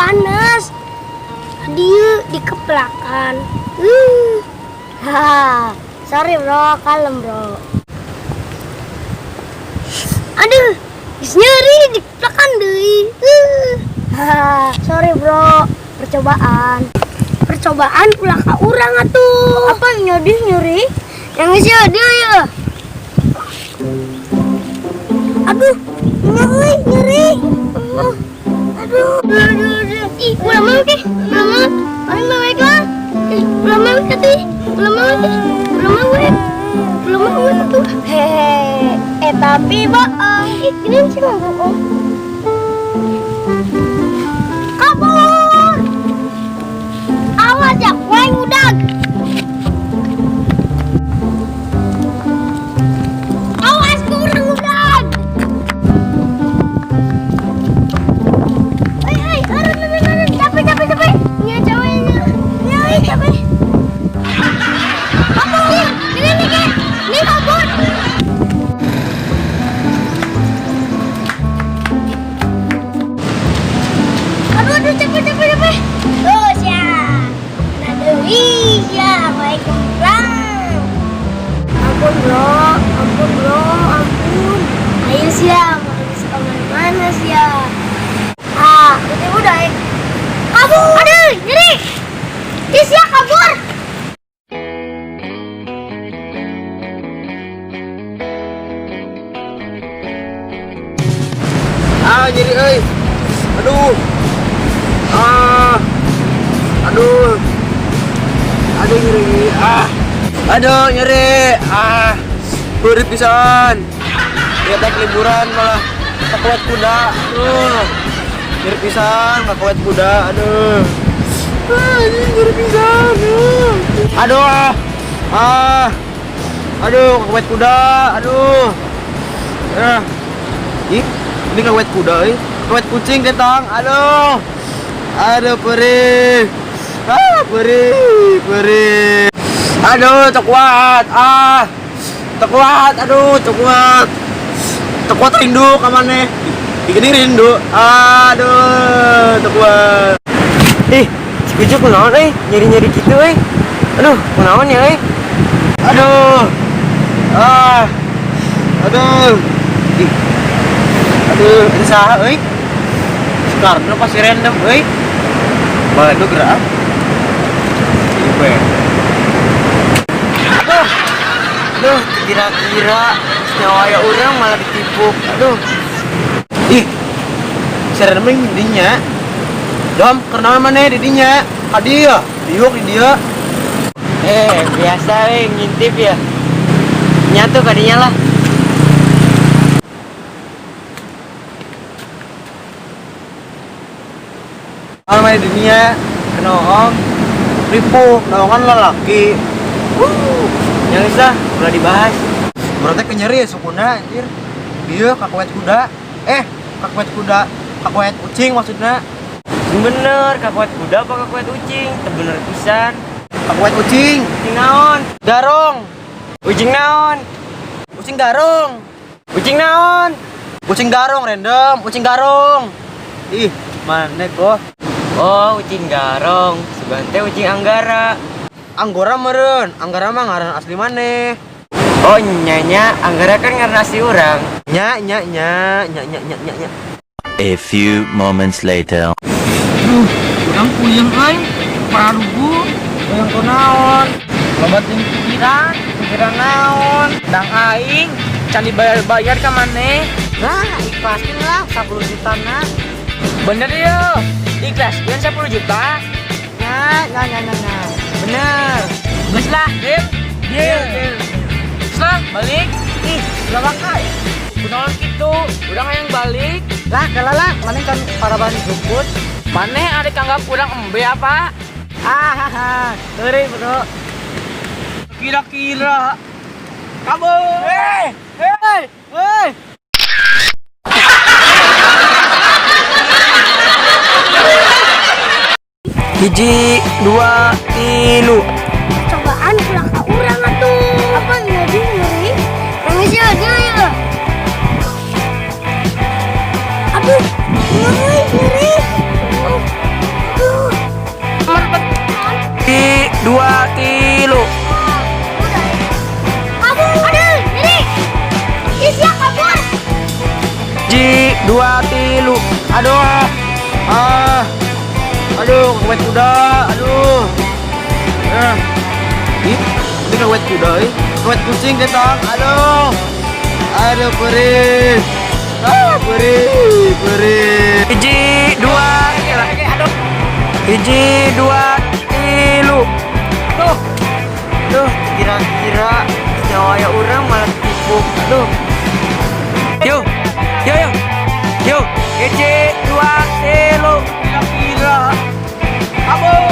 Sanes. Dieu dikeplakan. Ha, sorry bro, kalem bro. Aduh, geus nyeri dikeplakan deui. Ha, sorry bro, percobaan. Percobaan ulah ka urang atuh. Apa nyeri nyeri? Yang geus dia ya. Aduh, nyeri nyeri. Aduh, aduh, aduh, aduh. Ih, ulah mau ke, ulah mau. Aing mau lah. Ih, ulah mau ke tuh. Ulah mau ke, ulah mau ke. Ulah mau ke tuh. Hehe. Eh, tapi bohong. Ih, ini sih nggak bohong. Kabur! Awas ya, wae udag. Awas kurang udag. Oi, oi, aduh, aduh, aduh, aduh, capek, capek, capek. Nya, capek, nya. Nya, oi, capek. Kabur! Ini nih, Kek. Ini kabur. Aduh, aduh, capek, capek, capek. Tuh, ya. Nah, deui, ya. Waalaikumsalam. Ampun, bro. Ampun, bro. Ampun. Ayo, siap. Mau bisa kemana-mana, siap. Ah, udah, udah. Eh. Kabur. Aduh, nyeri. Ih, siap, kabur. Ah, nyeri euy. Aduh. Ah. Aduh. Aduh nyeri. Ah. Aduh nyeri. Ah. Perih pisan. Dia tek liburan malah kekuat kuda. Aduh. Nyeri pisan kekuat kuda. Aduh. Ah, ini nyeri pisan. Aduh. Aduh. Ah. Aduh, kekuat kuda. Aduh. Ah. Ih, ini kawet kuda, eh. Kawet kucing ketang. Aduh. Aduh, perih. Ah, perih, perih. Aduh, tekuat. Ah. Tekuat, aduh, tekuat. Tekuat rindu ka maneh. Digini rindu. Aduh, tekuat. Ih, si Kucu kunaon euy, nyeri-nyeri kitu euy. Aduh, kunaon ya euy? Aduh. Ah. Aduh. Ih. Aduh, ini saha euy? Soekarno pasti random euy. Waduh gerak. Ieu. Aduh. Aduh, kira-kira nyawa ya urang malah ditipu. Aduh. Ih. Si random yang dinya. Dom, karena mana di dinya? Ka dieu, diuk di dieu. Biasa we ngintip ya. Nyatu kadinya lah. Kalau main di dunia, kena om, ripuh, naongan lelaki. Yang bisa, udah dibahas. Berarti kenyeri ya sukuna anjir. Dia kakuet kuda. Kakuet kuda, kakuet kucing maksudnya. Sing bener, kakuet kuda apa kakuet ucing? Teu bener pisan. Kakuet ucing. Ucing naon? Garong. Ucing naon? Ucing garong. Ucing naon? Ucing garong random, ucing garong. Ih, mana kok? Oh, ucing garong. Subante ucing anggara. Anggora meureun, anggara mah ngaran asli maneh. Oh, nya anggara kan ngaran asli urang. Nya nya nya nya nya nya nya nya. A few moments later. Duh, urang puyeng euy, pararugu. Puyeng kunaon? Loba teuing pikiran, pikiran naon? Dang aing can dibayar-bayar ka maneh. Nah, ikhlaskeun lah 10 juta na. Bener yo, ikhlaskeun 10 juta. Nya, nya nya nya nya. Bener. Geus lah, deal. Deal. Geus lah, balik. Ih, ulah waka. Kunaon kitu? Urang hayang balik. Lah, kalah lah, maneh kan paraban jemput. Maneh arek anggap urang embe apa? Ah, sorry bro. Kira-kira kabur. Hei, hei, hei. Hiji, dua, tilu. Percobaan ulah ka urang atuh. Apa nyeri nyeri? Nangis ya dia ya. Aduh, nyeri nyeri. Aduh. Ah. Aduh, kawet kuda. Aduh. Ah. Ih, ini kawet kuda, eh. Kawet kucing datang. Aduh. Aduh, perih. Ah, perih, perih. Hiji, dua, hiji, dua, tilu. Duh, duh, kira-kira nyawa ya orang malah ditipu. Aduh. Yo, yo, yo, yo. Hiji, dua, tilu. Kira. Aduh.